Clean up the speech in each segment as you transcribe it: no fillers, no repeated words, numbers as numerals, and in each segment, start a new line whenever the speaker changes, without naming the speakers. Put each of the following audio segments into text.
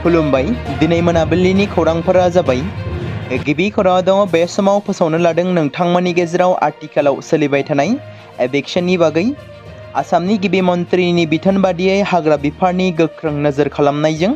खुलुमबाय दिनै मोनाबिलिनि खौरांफोरा जाबाय गिबि खौराङा दङ बे समाव फोसावनो लादों नोंथांमोननि गेजेराव आथिखालाव सोलिबाय थानाय एभिक्शननि बागै आसामनि गिबि मन्थ्रिनि बिथोन बादियै हाग्रा बिफाननि गोख्रों नोजोर खालामनायजों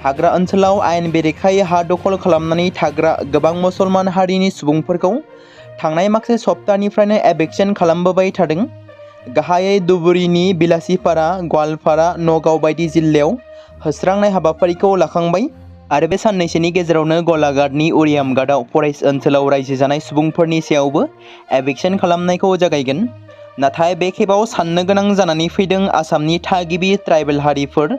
हाग्रा ओनसोलाव आयेन बेरेखायै हा दखल खालामनानै थाग्रा गोबां मुसलमान हारिनि सुबुंफोरखौ थांनाय माखासे सप्तानिफ्रायनो एभिक्शन खालामबोबाय थादों। गाहायै धुबुरीनि बिलासिपारा गवालपारा नगाव बायदि जिल्लायाव होस्रांनाय हाबाफारिखौ लाखांबाय आरो बे साननैसोनि गेजेरावनो गलाघाटनि उरियामघाटआव फरेस्ट ओनसोलाव रायजो जानाय सुबुंफोरनि सायावबो एभिक्शन खालामनायखौ जागायगोन। नाथाय बे खेबाव साननो गोनां जानानै फैदों आसामनि थागिबि ट्राइबेल हारिफोर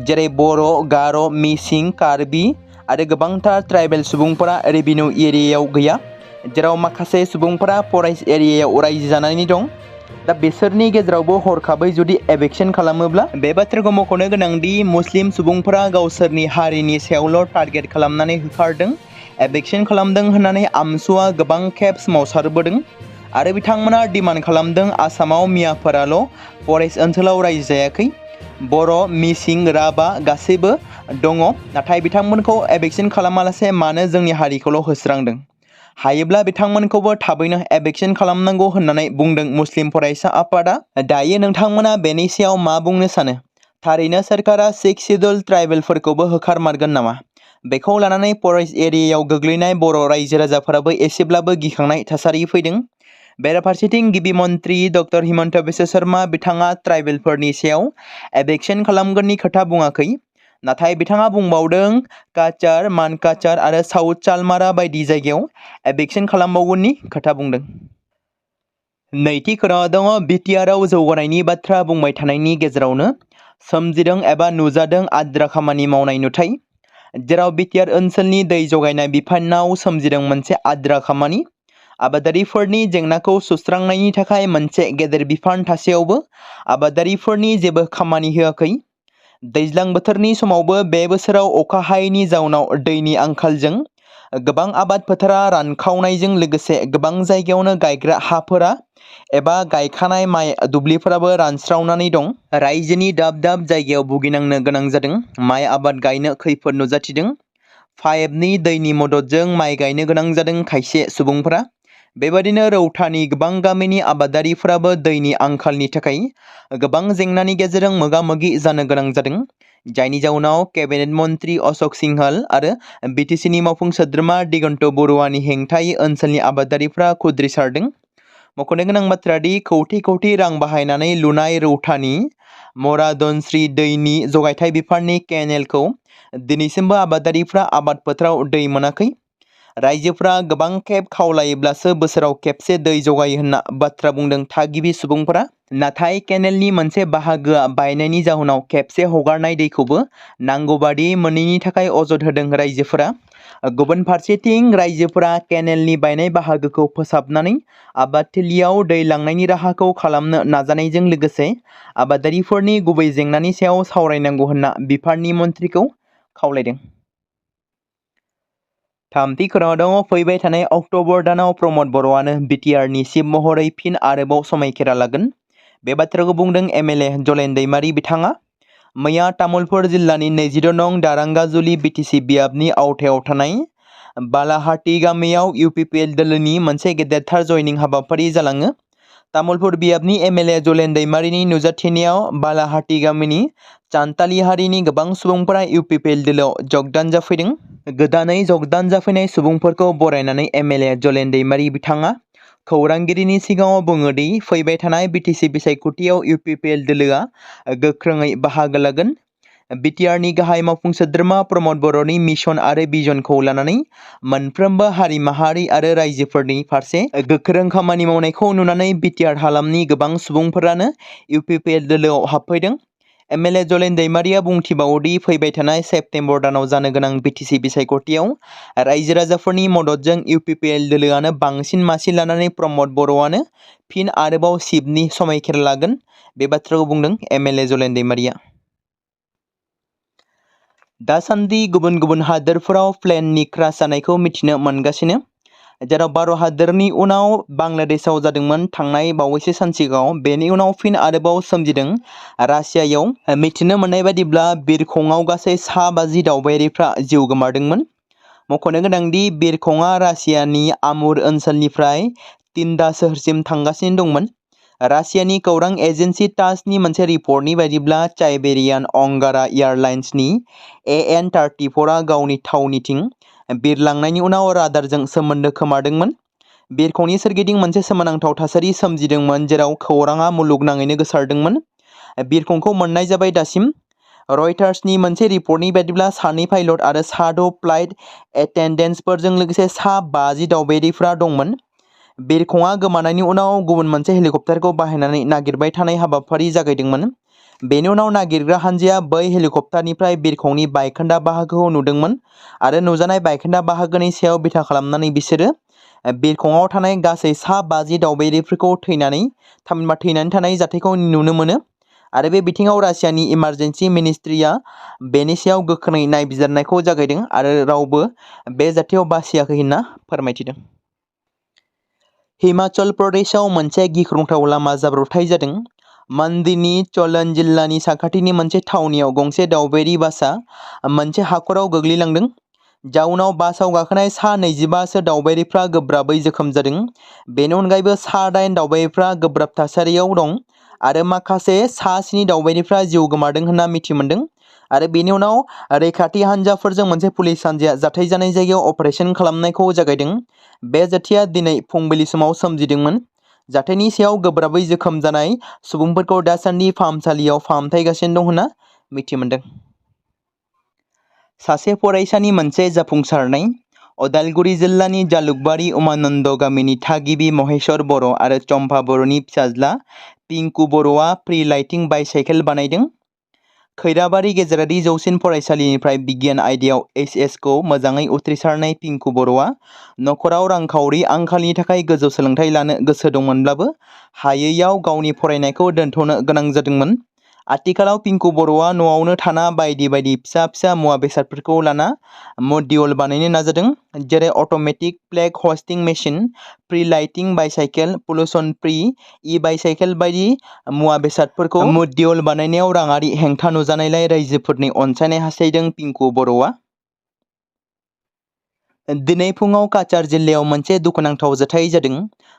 जेरै बर', गार', मिसिं, कार्बि आरो गोबांथार ट्राइबेल सुबुंफोरा रेभिनिउ एरियायाव गैया, जेराव माखासे सुबुंफोरा फरेस्ट एरियायाव रायजो जानानै दं। दा बिसोरनि गेजेरावबो हरखाबै जुदि एभिक्शन खालामोब्ला बे बाथ्राखौ मख'नो गोनांदि मुस्लिम सुबुंफोरा गावसोरनि हारिनि सायावल' टारगेट खालामनानै होखारदों, एभिक्शन खालामदों होननानै आमसुआ गोबां खेब सोमावसारबोदों आरो बिथांमोना डिमान्ड खालामदों आसामाव मियाफोराल' फरेस्ट ओनसोलाव रायजो जायाखै, बर', मिसिं, राभा गासैबो दङ, नाथाय बिथांमोनखौ एभिक्शन खालामालासे मानो जोंनि हारिखौल' होस्रांदों? हायोब्ला बिथांमोनखौबो थाबैनो एभिक्शन खालामनांगौ होननानै बुंदों मुस्लिम फरायसा आफादा। दायो नोंथांमोना बेनि सायाव मा बुंनो सानो? थारैनो सोरखारा 6 शिड्युल ट्राइबेलफोरखौबो होखारमारगोन नामा? बेखौ लानानै फरेस्ट एरियायाव गोग्लैनाय बर' रायजो राजाफोराबो एसेब्लाबो गिखांनाय थासारि फैदों। बेराफारसेथिं गिबि मन्थ्रि डक्टर हिमन्त बिश्व शर्मा बिथाङा ट्राइबेलफोरनि सायाव एभिक्शन खालामगोननि खोथा बुङाखै, नाथाय बिथाङा बुंबावदों काचार, मानकाचार आरो साउथ चालमारा बायदि जायगायाव एभिक्शन खालामबावगोननि खोथा बुंदों। नैथि खौराङाव दङ बिटिआरआव जौगानायनि बाथ्रा बुंबाय थानायनि गेजेरावनो सोमजिदों एबा नुजादों आद्रा खामानि मावनाय नुथाय, जेराव बिटिआर ओनसोलनि दै जगायनाय बिफानाव सोमजिदों मोनसे आद्रा खामानि। आबादारिफोरनि जेंनाखौ सुस्रांनायनि थाखाय मोनसे गेदेर बिफान थासेयावबो आबादारिफोरनि जेबो खामानि होआखै। दैज्लां बोथोरनि समावबो बे बोसोराव अखा हायैनि जाउनाव दैनि आंखालजों गोबां आबाद फोथारा रानखावनायजों लोगोसे गोबां जायगायावनो गायग्रा हाफोरा एबा गायखानाय माइ दुब्लिफोराबो रानस्रावनानै दं। रायजोनि दाब दाब जायगायाव भुगिनांनो गोनां जादों। माइ आबाद गायनो खैफोद नुजाथिदों। पाइपनि दैनि मददजों माइ गायनो गोनां जादों खायसे सुबुंफोरा। बेबादिनो रौतानि गोबां गामिनि आबादारिफोराबो दैनि आंखालनि थाखाय गोबां जेंनानि गेजेरजों मोगा मोगि जानो गोनां जादों, जायनि जाउनाव केबिनेट मन्थ्रि अशोक सिंहाल आरो बिटिसिनि मावफुं सोद्रोमा दिगन्त बरुवानि हेंथायै ओनसोलनि आबादारिफ्रा खुद्रिसारदों। मख'नो गोनां बाथ्रा दि कौटि कौटि रां बाहायनानै लुनाय रौतानि मरादनस्रि दैनि जगायथाय बिफाननि केनेलखौ दिनैसिमबो आबादारिफ्रा आबाद फोथाराव दै मोनाखै। रायजोफ्रा गोबां खेब खावलायोब्लासो बोसोराव खेबसे दै जगायो होनना बाथ्रा बुंदों थागिबि सुबुंफोरा। नाथाय केनेलनि मोनसे बाहागोआ बायनायनि जाहोनाव खेबसे हगारनाय दैखौबो नांगौबादि मोनैनि थाखाय अजद होदों रायजोफोरा। गुबुन फारसेथिं रायजोफोरा केनेलनि बायनाय बाहागोखौ फोसाबनानै आबादथिलियाव दै लांनायनि राहाखौ खालामनो नाजानायजों लोगोसे आबादारिफोरनि गुबै जेंनानि सायाव सावरायनांगौ होनना बिफाननि मन्थ्रिखौ खावलायदों। थामथि खौराङाव दङ फैबाय थानाय अक्ट'बर दानाव प्रमद बर'आनो बिटिआरनि चिफ महरै फिन आरोबाव समायखेरा लागोन। बे बाथ्राखौ बुंदों एमएलए जलेन दैमारि बिथाङा। मैया तामुलपुर जिल्लानि 22 नं दारांगाजुलि बिटिसि बियाबनि आवथायाव थानाय बालाहाटी गामियाव इउपिपिएल दोलोनि मोनसे गेदेरथार जयनिं हाबाफारि जालाङो। तामुलपुर बियाबनि एमएलए जलेन दैमारिनि नुजाथिनायाव बालाहाटी गामिनि चान्ताली हारिनि गोबां सुबुंफोरा इउपिपिएल दोलोआव जगदान जाफैदों। गोदानै जगदान जाफैनाय सुबुंफोरखौ बरायनानै एमएलए जलेन दैमारि बिथाङा खौरांगिरिनि सिगाङाव बुङोदि फैबाय थानाय बिटिसि बिसायख'थियाव इउपिपिएल दोलोआ गोख्रोङै बाहागो लागोन। बिटिआरनि गाहाय मावफुं सोद्रोमा प्रमद बर'नि मिशन आरो भिजनखौ लानानै मोनफ्रोमबो हारि माहारि आरो रायजोफोरनि फारसे गोख्रों खामानि मावनायखौ नुनानै बिटिआर हालामनि गोबां सुबुंफोरानो इउपिपिएल दोलोआव हाबफैदों। एमएलए जलेन दैमारिया बुंथिबावोदि फैबाय थानाय सेप्तेम्बर दानाव जानो गोनां बिटिसि बिसायख'थियाव रायजो राजाफोरनि मददजों इउपिपिएल दोलोआनो बांसिन मासि लानानै प्रमद बर'आनो फिन आरोबाव चिफनि समायखेरा लागोन। बे बाथ्राखौ बुंदों एमएलए जलेन दैमारिया। दासान्दि गुबुन गुबुन हादोरफोराव प्लेननि क्रास जानायखौ मिथिनो मोनगासिनो। जेराव भारत हादोरनि उनाव बांलादेशआव जादोंमोन थांनाय बावैसो सान सिगाङाव। बेनि उनाव फिन आरोबाव सोमजिदों रासियायाव। मिथिनो मोननाय बादिब्ला बिरखंआव गासै 50 दावबायारिफ्रा जिउ गोमादोंमोन। मख'नो गोनांदि बिरखंआ रासियानि आमुर ओनसोलनिफ्राय तिन्दा सोहोरसिम थांगासिनो दंमोन। रासियानि खौरां एजेन्सि टासनि मोनसे रिपर्टनि बायदिब्ला साइबेरियान अंगारा एयारलाइन्सनि AN-34 गावनि थावनिथिं बिरलांनायनि उनाव राडारजों सोमोन्दो खोमादोंमोन। बिरखंनि सोरगिदिं मोनसे सोमोनांथाव थासारि सोमजिदोंमोन, जेराव खौरांआ मुलुगनाङैनो गोसारदोंमन। बिरखंखौ मोननाय जाबाय दासिम। रयटार्सनि मोनसे रिपर्टनि बायदिब्ला 2 पाइलट आरो 6 फ्लाइट एटेन्डेन्ट्सफोरजों लोगोसे 50 दावबायारिफ्रा दंमोन। बिरखंआ गोमानायनि उनाव गुबुन मोनसे हेलिकप्टारखौ बाहायनानै नागिरबाय थानाय हाबाफारि जागायदोंमोन। बेनि उनाव नागिरग्रा हान्जाया बै हेलिकप्टारनिफ्राय बिरखंनि बायखोन्दा बाहागोखौ नुदोंमोन आरो नुजानाय बायखोन्दा बाहागोनि सायाव बिथा खालामनानै बिसोरो बिरखंआव थानाय गासै 50 दावबायारिफोरखौ थैनानै थानाय जाथायखौ नुनो मोनो। आरो बे बिथिङाव रासियानि इमारजेन्सि मिनिस्ट्रिया बेनि सायाव गोख्रोङै नायबिजिरनायखौ जागायदों आरो रावबो बे जाथायाव बासियाखै होनना फोरमायथिदों। हिमाचल प्रदेशआव मोनसे गिख्रंथाव लामा जाब्रबथाय जादों। मन्डीनि सोलन जिल्लानि साखाथिनि मोनसे थावनियाव गंसे दावबायारि बासआ मोनसे हाखराव गोग्लैलांदों। जाउनाव बासआव गाखोनाय 25 दावबायारिफ्रा गोब्राबै जोखोम जादों। बेनि अनगायैबो 8 दावबायारिफ्रा गोब्राब थासारियाव दं आरो माखासे 7 दावबायारिफ्रा जिउ गोमादों होनना मिथि मोनदों। आरो बेनि उनाव रैखाथि हान्जाफोरजों मोनसे पुलिस हान्जाया जाथाय जानाय जायगायाव अपारेशन खालामनायखौ जागायदों। बे जाथाया दिनै फुंबिलि समाव सोमजिदोंमोन। जाथायनि सायाव गोब्राबै जोखोम जानाय सुबुंफोरखौ दासान्दि फाहामसालियाव फाहामथाय दं होनना मिथि मोनदों। सासे फरायसानि मोनसे जाफुंसारनाय। उदालगुरि जिल्लानि जालुकबारि उमानन्द गामिनि थागिबि महेश्वर बर' आरो चम्पा बर'नि फिसाज्ला पिंकु बर'आ फ्री-लाइटिं बाइसाइकेल बानायदों। खैराबारि गेजेरारि जौसिन फरायसालिनिफ्राय बिगियान आयदायाव HS खौ मोजाङै उथ्रिसारनाय पिंकु बर'आ नखराव रांखावरि आंखालनि थाखाय गोजौ सोलोंथाइ लानो गोसो दंमोनब्लाबो हायैयाव गावनि फरायनायखौ दोनथ'नो गोनां जादोंमोन। आथिखालाव पिंकु बर'आ न'आवनो थाना बायदि फिसा फिसा मुवा बेसादफोरखौ लाना मडिउल बानायनो नाजादों, जेरै automatic flag hoisting machine, free-lighting bicycle, pollution free e-bicycle बायदि मुवा बेसादफोरखौ मडिउल बानायनायाव राङारि हेंथा नुजानायलाय रायजोफोरनि अनसायनाय हास्थायदों पिंकु बर'आ। दिनै फुङाव काछार जिल्लायाव मोनसे दुखुनांथाव जाथाय जादों।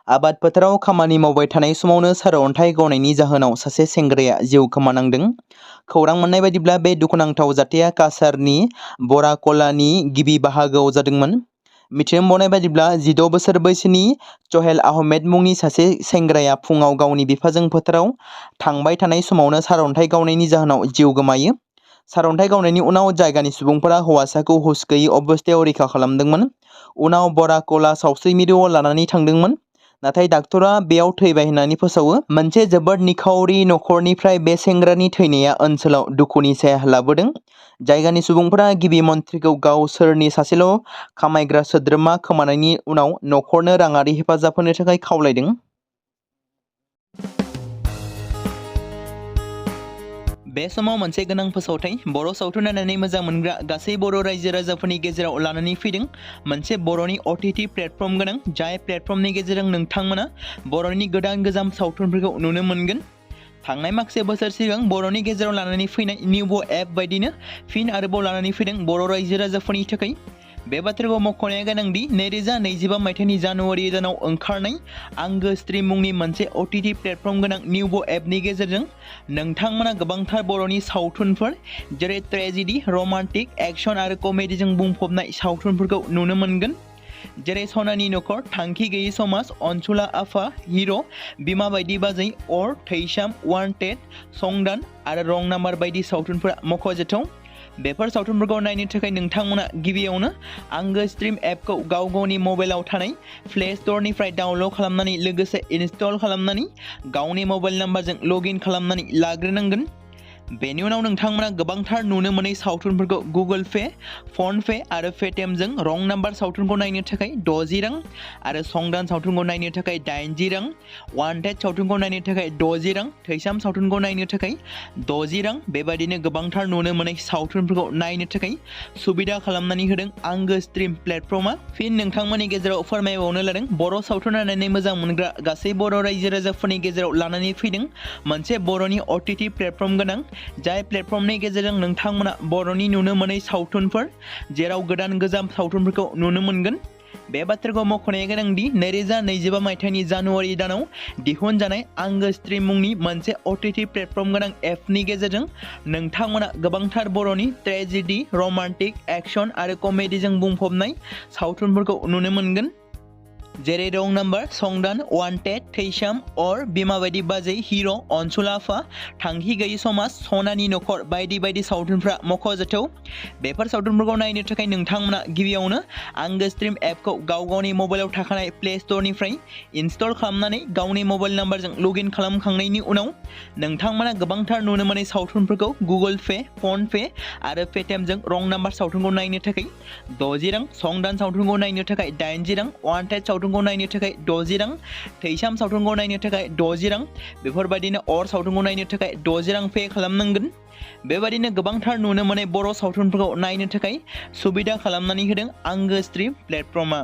आबाद फोथाराव खामानि मावबाय थानाय समावनो सारअन्थाइ गावनायनि जाहोनाव सासे सेंग्राया जिउ खोमानांदों। खौरां मोननाय बायदिब्ला बे दुखुनांथाव जाथाया काछारनि बराकलानि गिबि बाहागोआव जादोंमोन। मिथिनो मोननाय बायदिब्ला 16 बोसोर बैसोनि चहेल आहमेद मुंनि सासे सेंग्राया फुङाव गावनि बिफाजों फोथाराव थांबाय थानाय समावनो सारअन्थाइ गावनायनि जाहोनाव जिउ गोमायो। सारअन्थाइ गावनायनि उनाव जायगानि सुबुंफोरा हौवासाखौ हुस गैयै अबस्थायाव रैखा खालामदोंमोन। उनाव बराकला सावस्रि मिरुआव लानानै थांदोंमोन, नाथाय डाक्टरा बेयाव थैबाय होननानै फोसावो। मोनसे जोबोद निखावरि नखरनिफ्राय बे सेंग्रानि थैनाया ओनसोलाव दुखुनि साया लाबोदों। जायगानि सुबुंफोरा गिबि मन्थ्रिखौ गावसोरनि सासेल' खामायग्रा सोद्रोमा खोमानायनि उनाव नखरनो राङारि हेफाजाब होनो थाखाय खावलायदों। बे समाव मोनसे गोनां फोसावथाय बर' सावथुन नायनानै मोजां मोनग्रा गासै बर' रायजो राजाफोरनि गेजेराव लानानै फैदों मोनसे बर'नि OTT प्लेटफर्म गोनां, जाय प्लेटफर्मनि गेजेरजों नोंथांमोना बर'नि गोदान गोजाम सावथुनफोरखौ नुनो मोनगोन। थांनाय माखासे बोसोर सिगां बर'नि गेजेराव लानानै फैनाय निउबो एप बायदिनो फिन आरोबाव लानानै फैदों बर' रायजो राजाफोरनि थाखाय। बे बाथ्राखौ मख'नाया गोनांदि 2025 मायथाइनि जानुवारि दानाव ओंखारनाय आंगो स्ट्रीम मुंनि मोनसे OTT प्लेटफर्म गोनां निउबो एपनि गेजेरजों नोंथांमोना गोबांथार बर'नि सावथुनफोर जेरै ट्रेजेडी, रमान्टिक, एक्शन आरो कमेडीजों बुंफबनाय सावथुनफोरखौ नुनो मोनगोन। जेरै सनानि नखर, थांखि गैयै समाज, अनसुला आफा, हिर', बिमा बायदि बाजै, अर, थैसाम, वान्टेड, संदान आरो रं नाम्बार बायदि सावथुनफोरा मख'जाथाव। बेफोर सावथुनफोरखौ नायनो थाखाय नोंथांमोना गिबियावनो आंगो स्ट्रीम एपखौ गाव गावनि मबाइलाव थानाय प्ले स्ट'रनिफ्राय डाउनल'ड खालामनानै लोगोसे इनस्टल खालामनानै गावनि मबाइल नाम्बारजों लग इन खालामनानै लाग्रोनांगोन। बेनि उनाव नोंथांमोना गोबांथार नुनो मोनै सावथुनफोरखौ गुगोल पे, फन पे आरो पेटिएमजों रं नाम्बार सावथुनखौ नायनो थाखाय 60 रां आरो संदान सावथुनखौ नायनो थाखाय 80 रां, वान्टेड सावथुनखौ नायनो थाखाय 60 रां, थैसाम सावथुनखौ नायनो थाखाय 60 रां बेबायदिनो गोबांथार नुनो मोनै सावथुनफोरखौ नायनो थाखाय सुबिदा खालामनानै होदों आंगो स्ट्रिम प्लेटफर्मा। फिन नोंथांमोननि गेजेराव फोरमायबावनो लादों बर' सावथुन नायनानै मोजां मोनग्रा गासै बर' रायजो राजाफोरनि गेजेराव लानानै फैदों मोनसे बर'नि OTT प्लेटफर्म गोनां, जाय प्लेटफर्मनि गेजेरजों नोंथांमोना बर'नि नुनो मोनै सावथुनफोर जेराव गोदान गोजाम सावथुनफोरखौ नुनो मोनगोन। बे बाथ्राखौ मख'नाया गोनांदि 2025 मायथाइनि जानुवारि दानाव दिहुनजानाय आंगो स्ट्रिम मुंनि मोनसे OTT प्लेटफर्म गोनां एपनि गेजेरजों नोंथांमोना गोबांथार बर'नि ट्रेजेडि, रमान्टिक, एक्शन आरो कमेडिजों बुंफबनाय सावथुनफोरखौ नुनो मोनगोन। जेरै रं नाम्बार, संदान, वान्टेड, थैसाम, अर, बिमा बायदि बाजै, हिर', अनसुल आफा, थांखि गैयि समाज, सनानि नखर बायदि बायदि सावथुनफ्रा मख'जाथाव। बेफोर सावथुनफोरखौ नायनो थाखाय नोंथांमोना गिबियावनो आंगो स्ट्रिम एपखौ गावनि मबाइलाव थाखानाय प्ले स्ट'रनिफ्राय इनस्टल खालामनानै गावनि मबाइल नाम्बारजों लगइन खालामखांनायनि उनाव नोंथांमोना गोबांथार नुनो मोनै सावथुनफोरखौ गुगोल पे, फन पे आरो पेटिएमजों रं नाम्बार सावथुनखौ नायनो थाखाय 60 रां, संदान सावथुनखौ नायनो थाखाय 80 रां, वान्टेड सावथुनखौ नायनो थाखाय 60 रां, थैसाम सावथुनखौ नायनो थाखाय 60 रां बेफोरबायदिनो अर सावथुनखौ नायनो थाखाय 60 रां पे खालामनांगोन। बेबायदिनो गोबांथार नुनो मोनै बर' सावथुनफोरखौ नायनो थाखाय सुबिदा खालामनानै होदों आंगो स्ट्रिम प्लेटफर्मा।